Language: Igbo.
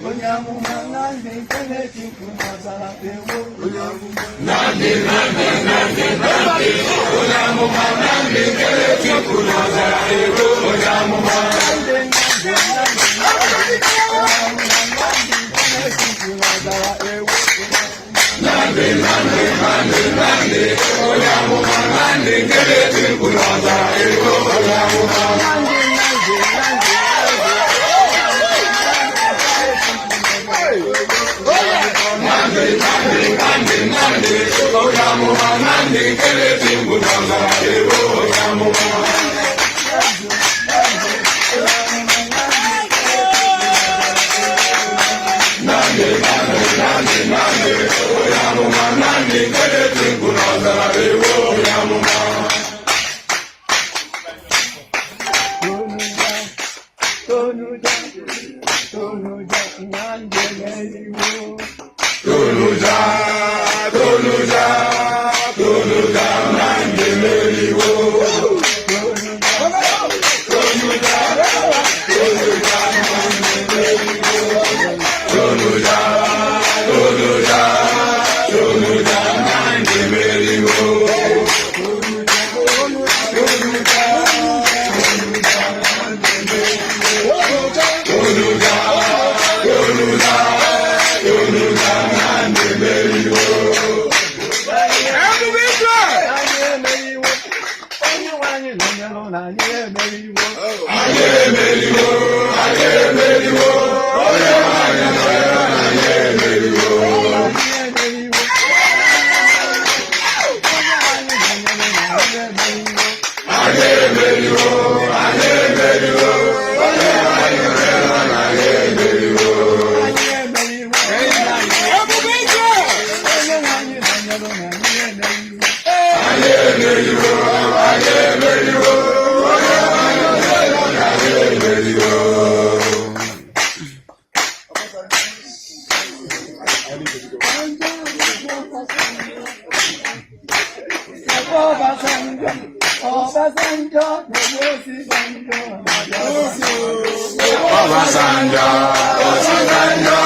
Onye amụma Nnamdị Kelechi n'ọzara ewo. Onye amụma. Nnamdị, Nnamdị, Nnamdị, Nnamdị, onye amụma Nnamdị Kelechi n'ọzara ewo, onye amụma. Nnamdị, Nnamdị, Nnamdị, Nnamdị, onye amụma Nnamdị Kelechi n'ọzara ewo. Nnamdị, Nnamdị, Nnamdị, Nnamdị, onye amụma Nnamdị Kelechi n'ọzara ewo, onye amụma. Nnamdị, Nnamdị, Nnamdị, Nnamdị, Nnamdị, Nnamdị, Nnamdị, onye amụma Nnamdị Kelechi n'ọzara ewo, onye amụma. Nnamdị, Nnamdị, Nnamdị, Nnamdị, onye amụma Nnamdị Kelechi n'ọzara ewo, onye amụma. Tonuja, Tonuja, Tonuja, Nnamdị emeriwo. Tonuja, Tonuja, Tonuja, Nnamdị emeriwo. Tonuja, Tonuja, Nnamdị emeriwo. Tonuja, Tonuja, Tonuja, Nnamdị emeriwo. Tonuja, Tonuja, Nnamdị emeriwo. Tonuja, Tonuja, Tonuja, Nnamdị emeriwo. Anyị emeriwo. Onye nwe anyị nọnyere na anyị emeriwo. Anyị emeriwo, anyị emeriwo, onye nwe anyị nọnyere na anyị emeriwo. Anyị emeriwo. Onye nwe anyị nọnyere na anyị emeriwo. Anyị emeriwo, anyị emeriwo, onye nwe anyị nọnyere na anyị emeriwo. Anyị emeriwo. Onye nwe anyị nọnyere na anyị emeriwo. Anyị emeriwo, anyị emeriwo, onye nwe anyị nọnyere na anyị emeriwo. Ọbásanjọ́, Ọbásanjọ́, gbogbo Ọbásanjọ́. Ọbásanjọ́, Ọbásanjọ́.